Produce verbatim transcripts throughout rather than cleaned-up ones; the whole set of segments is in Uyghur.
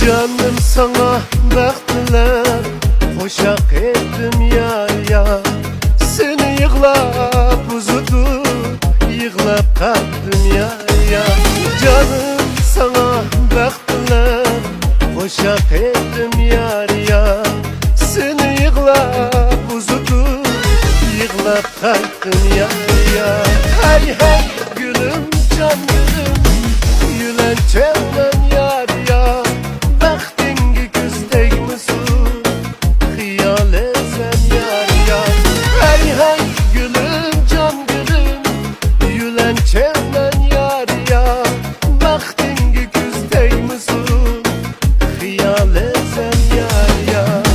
جانىم ساڭا بەخت بىلەن قوشاق ئېيتتىم يار، يار. سېنى يىغلاپ ئۇزىتىپ، يىغلاپ قالدىم يار، يار. جانىم ساڭا بەخت بىلەن قوشاق ئېيتتىم يار، يار. سېنى يىغلاپ ئۇزىتىپ، يىغلاپ قايتتىم يار، يار. ھەي، ھەي، گۈلۈم، جان گۈلۈم، يۆلەنچەڭمەن يار، يار. بەختىڭگە كۆز تەگمىسۇن، خىيال ئەتسەم يار، يار. ھەي، ھەي، گۈلۈم، جان گۈلۈم، يۆلەنچەڭمەن يار، يار. بەختىڭگە كۆز تەگمىسۇن، خىيال ئەتسەم يار، يار.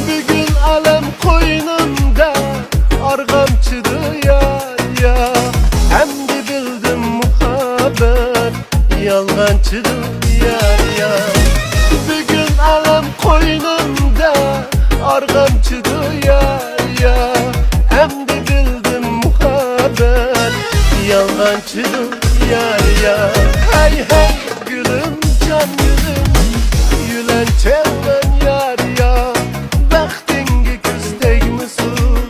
بۈگۈن ئالەم قوينۇمدا ئارغامچىدۇ يار، يار. ئەمدى بىلدىم مۇھەببەت يالغانچىدۇ يار، يار. بۈگۈن ئالەم قوينۇمدا ئارغامچىدۇ يار، يار. ئەمدى بىلدىم مۇھەببەت يالغانچىدۇ يار، يار. ھەي، ھەي، گۈلۈم، جان گۈلۈم، يۆلەنچەڭمەن يار، يار. بەختىڭگە كۆز تەگمىسۇن،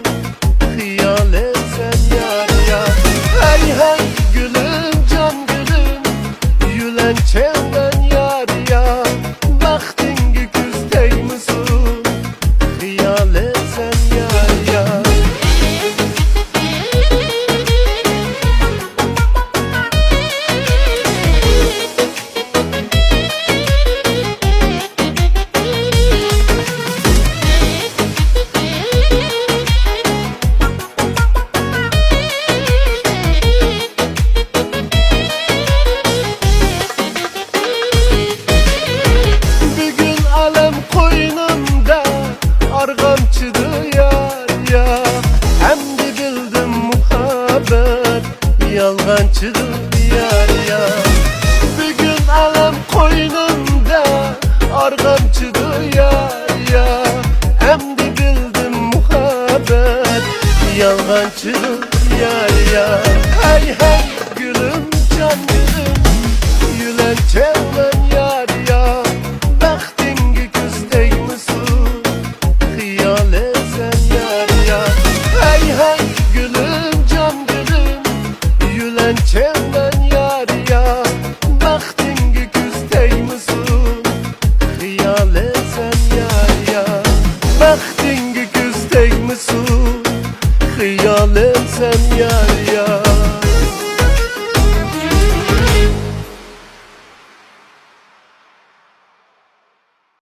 خىيال ئەتسەم يار، يار. ھەي، ھەي، گۈلۈم، جان گۈلۈم، يۆلەنچەڭ